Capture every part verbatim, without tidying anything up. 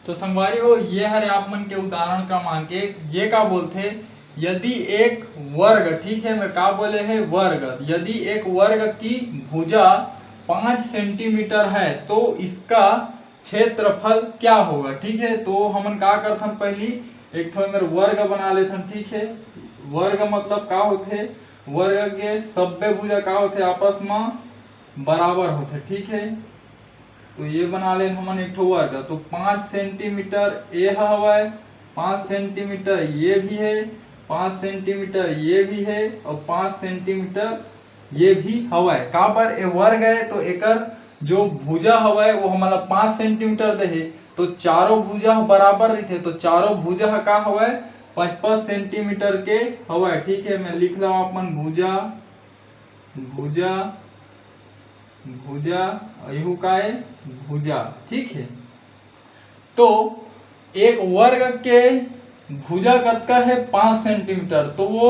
तो संगवारी हो, ये हरे आप मन के उदाहरण क्रमांक एक। ये का बोलथे, यदि एक वर्ग, ठीक है, मैं का बोले है, वर्ग, यदि एक वर्ग की भुजा पाँच सेंटीमीटर है तो इसका क्षेत्रफल क्या होगा? ठीक है, तो हमन का करथन, पहली एक ठो मेर वर्ग बना लेथन। ठीक है, वर्ग मतलब का होथे, वर्ग के सब्बे भुजा का होथे, आपस में बराबर होथे। ठीक है, तो ये बना लेन हमन एक ठो वर्ग। तो पाँच सेंटीमीटर ये ह हवय, पाँच सेंटीमीटर ये भी है, पाँच सेंटीमीटर ये भी है और पाँच सेंटीमीटर ये भी हवय। काबर, ये वर्ग है तो एकर जो भुजा हवय वो हमन ला पाँच सेंटीमीटर दे हे, तो चारों भुजा ह बराबर रहिथे, तो चारों भुजा ह का हवय, पाँच पाँच सेंटीमीटर के हवय। ठीक है, मैं लिख लव आप मन भुजा, भुजा, भुजा, अउ एहू का ए भुजा। ठीक है, तो एक वर्ग के भुजा कतका है, पाँच सेंटीमीटर। तो वो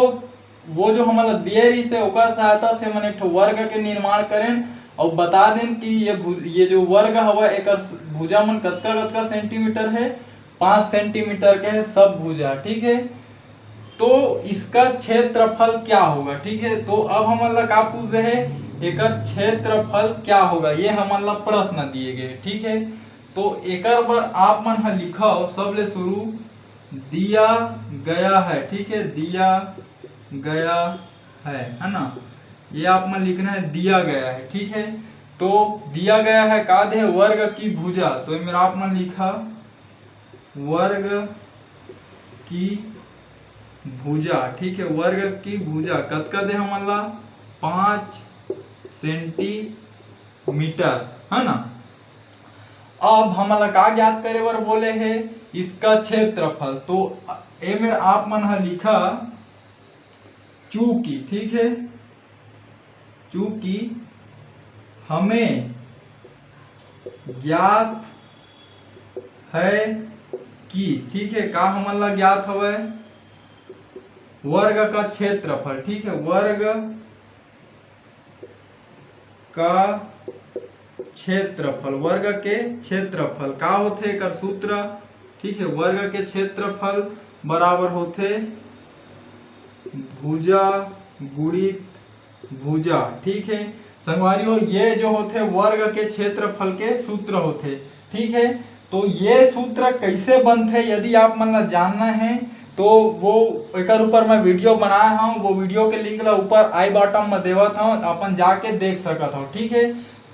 वो जो हमन ला दिए रहिस हे ओकर सहायता से हमन एक ठो वर्ग के निर्माण करेन और बता देन कि ये भु, ये जो वर्ग हवय एकर भुजा मन कतका कतका सेंटीमीटर है, पाँच सेंटीमीटर के है सब भुजा। ठीक है, तो इसका क्षेत्रफल क्या होगा? ठीक है, तो अब हमन ला का पूछ दे हे, एकर क्षेत्रफल क्या होगा, ये हमन ला प्रश्न दिए गए। ठीक है, तो एकर बर आप मन ह लिखव, सबले शुरू दिया गया है। ठीक है, दिया गया है, है ना, ये आप मन लिखना है दिया गया है। ठीक है, तो दिया गया है का दे, वर्ग की भुजा, तो एमेर आप मन लिखा वर्ग की भुजा। ठीक है, वर्ग की भुजा कतका दे हमन ला, पाँच सेंटीमीटर, है ना। अब हमन ला का ज्ञात करे बर बोले हे, इसका क्षेत्रफल। तो एमेर आप मन ह लिखा चूंकि, ठीक है, चूंकि हमें ज्ञात है कि, ठीक है, का हमन ला ज्ञात हवय, वर्ग का क्षेत्रफल। ठीक है, वर्ग का क्षेत्रफल, वर्ग के क्षेत्रफल का होथे, एकर सूत्र। ठीक है, वर्ग के क्षेत्रफल बराबर होथे भुजा गुणित भुजा। ठीक है संगवारी हो, ये जो होथे वर्ग के क्षेत्रफल के सूत्र होथे। ठीक है, तो ये सूत्र कैसे बनथे, यदि आप मन ला जानना है तो वो एकर ऊपर मैं वीडियो बनाए हूँ, वो वीडियो के लिंक ला ऊपर आई बॉटम में देवत हूँ, अपन जाके देख सकत हो। ठीक है,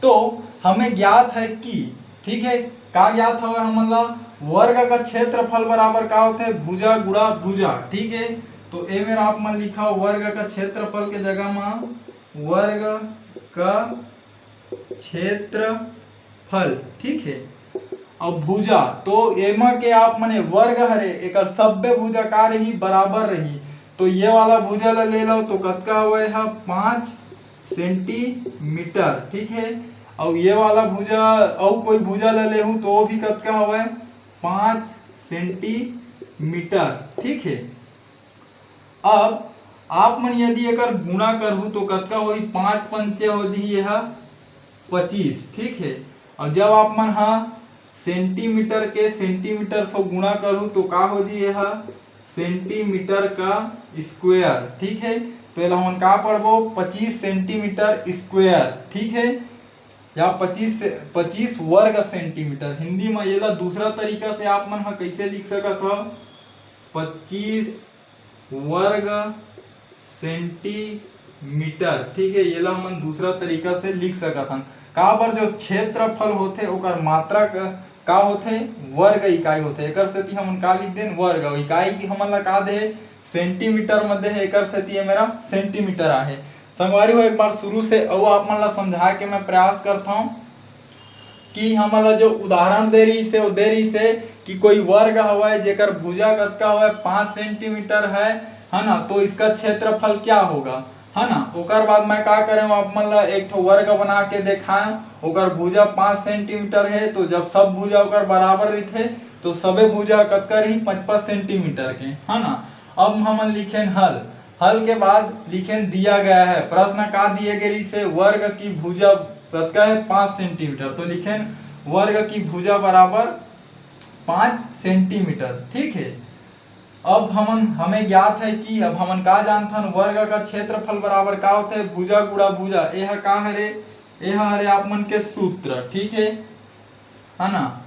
तो हमें ज्ञात है कि, ठीक है, का ज्ञात हवय हमन ला, वर्ग का क्षेत्रफल बराबर का होथे, भुजा गुणा भुजा। ठीक है, तो ए मेर आप मन लिखा वर्ग का क्षेत्रफल के जगह मा वर्ग का क्षेत्रफल। ठीक है, अब भुजा, तो एमा के आप मने वर्ग हरे, एकर सब्बे भुजा का रही, बराबर रही। तो ये वाला भुजा ला ले लो, तो कतका हवय हा, पाँच सेंटीमीटर। ठीक है, अउ ये वाला भुजा, अउ कोई भुजा ला लेहू तो वो भी कतका हवय, पाँच सेंटीमीटर। ठीक है, अब आप मन यदि एकर गुणा करहू तो कतका होही, पाँच पंचे हो जही, यह पच्चीस। ठीक है, और जब आप मन हा सेंटीमीटर के सेंटीमीटर से गुणा करहू तो का हो जही, यह सेंटीमीटर का स्क्वायर। ठीक है, तो एला हमन का पढ़बो, पच्चीस सेंटीमीटर स्क्वायर। ठीक है, या पच्चीस से, पच्चीस वर्ग सेंटीमीटर, हिंदी में एला दूसरा तरीका से आप मन हा कैसे लिख सकत हो, पच्चीस वर्ग सेंटीमीटर। ठीक है, एला हमन दूसरा तरीका से लिख सकत हन। काबर जो क्षेत्रफल होथे ओकर मात्रा का, का होथे, वर्ग इकाई होथे। एकर सेती हमन का लिख देन, वर्ग। अउ इकाई की हमन ला का दे, सेंटीमीटर में दे हे, एकर सेती ये मेरा सेंटीमीटर आहे। संगवारी हो, एक बार शुरू से अउ आप मन ला समझाए के मैं प्रयास करता हूँ कि हमन ला जो उदाहरण दे रही से, वो दे रही से कि कोई वर्ग हवय जेकर भुजा कतका हवय, पाँच सेंटीमीटर है, है ना, तो इसका क्षेत्रफल क्या होगा, है ना। ओकर बाद मैं का करे हूँ, आप मन ला एक ठो वर्ग बना के देखाए, ओकर भुजा पाँच सेंटीमीटर है, तो जब सब भुजा ओकर बराबर रहिथे तो सबे भुजा कतका रही, पाँच पाँच सेंटीमीटर के, है ना। अब हमन लिखेन हल, हल के बाद लिखेन दिया गया है। प्रश्न का दिए गए रहिसे, वर्ग की भुजा कतका है, पाँच सेंटीमीटर। तो लिखेन वर्ग की भुजा बराबर पाँच सेंटीमीटर। ठीक है, अब हमन, हमें ज्ञात है कि अब हमन का जानथन, वर्ग का क्षेत्रफल बराबर का होथे? भुजा गुणा भुजा। ये ह का हरे? ये ह हरे आप मन के सूत्र। ठीक है, है ना?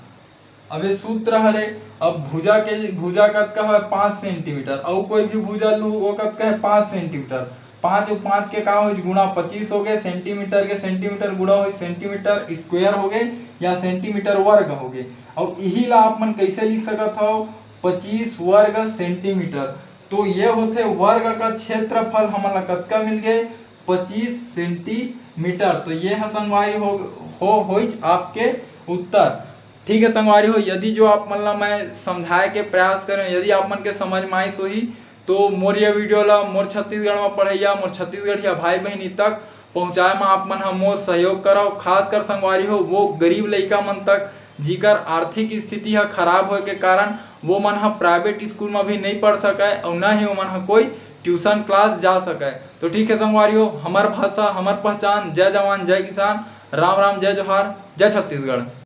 अब ये सूत्र हरे। अब भुजा के, भुजा कतका हवे? पाँच सेंटीमीटर। अउ कोई भी भुजा लू, वो कतका है? पाँच सेंटीमीटर। पाँच अउ पाँच के का होइस? गुणा पच्चीस हो गए। सेंटीमीटर के सेंटीमीटर गुणा होइस, सेंटीमीटर स्क्वायर हो गए या सेंटीमीटर वर्ग हो गए। अउ यही ला आप मन कैसे लिख सकत हो? पच्चीस वर्ग सेंटीमीटर। तो ये होथे वर्ग का क्षेत्रफल हमन ला कतका मिल गए? पच्चीस सेंटीमीटर। तो ये ह संगवारी हो, हो होइच आपके उत्तर। ठीक है संगवारी हो, यदि जो आप मन ला मैं समझाए के प्रयास करें, यदि आप मन के समझ में आइस होही, तो मोर ये वीडियो ला मोर छत्तीसगढ़ में पढ़ैया, मोर छत्तीसगढ़िया भाई बहिनी तक पहुँचाए में आप मन ह मोर सहयोग करव। खासकर संगवारी हो, वो गरीब लइका मन तक, जिकर आर्थिक स्थिति ह खराब होए के कारण वो मन ह प्राइवेट स्कूल में भी नहीं पढ़ सकय अउ न ही वो मन ह कोई ट्यूशन क्लास जा सकय। तो ठीक है संगवारी हो, हमर भाषा, हमर पहचान। जय जवान, जय किसान, राम राम, जय जोहार, जय छत्तीसगढ़।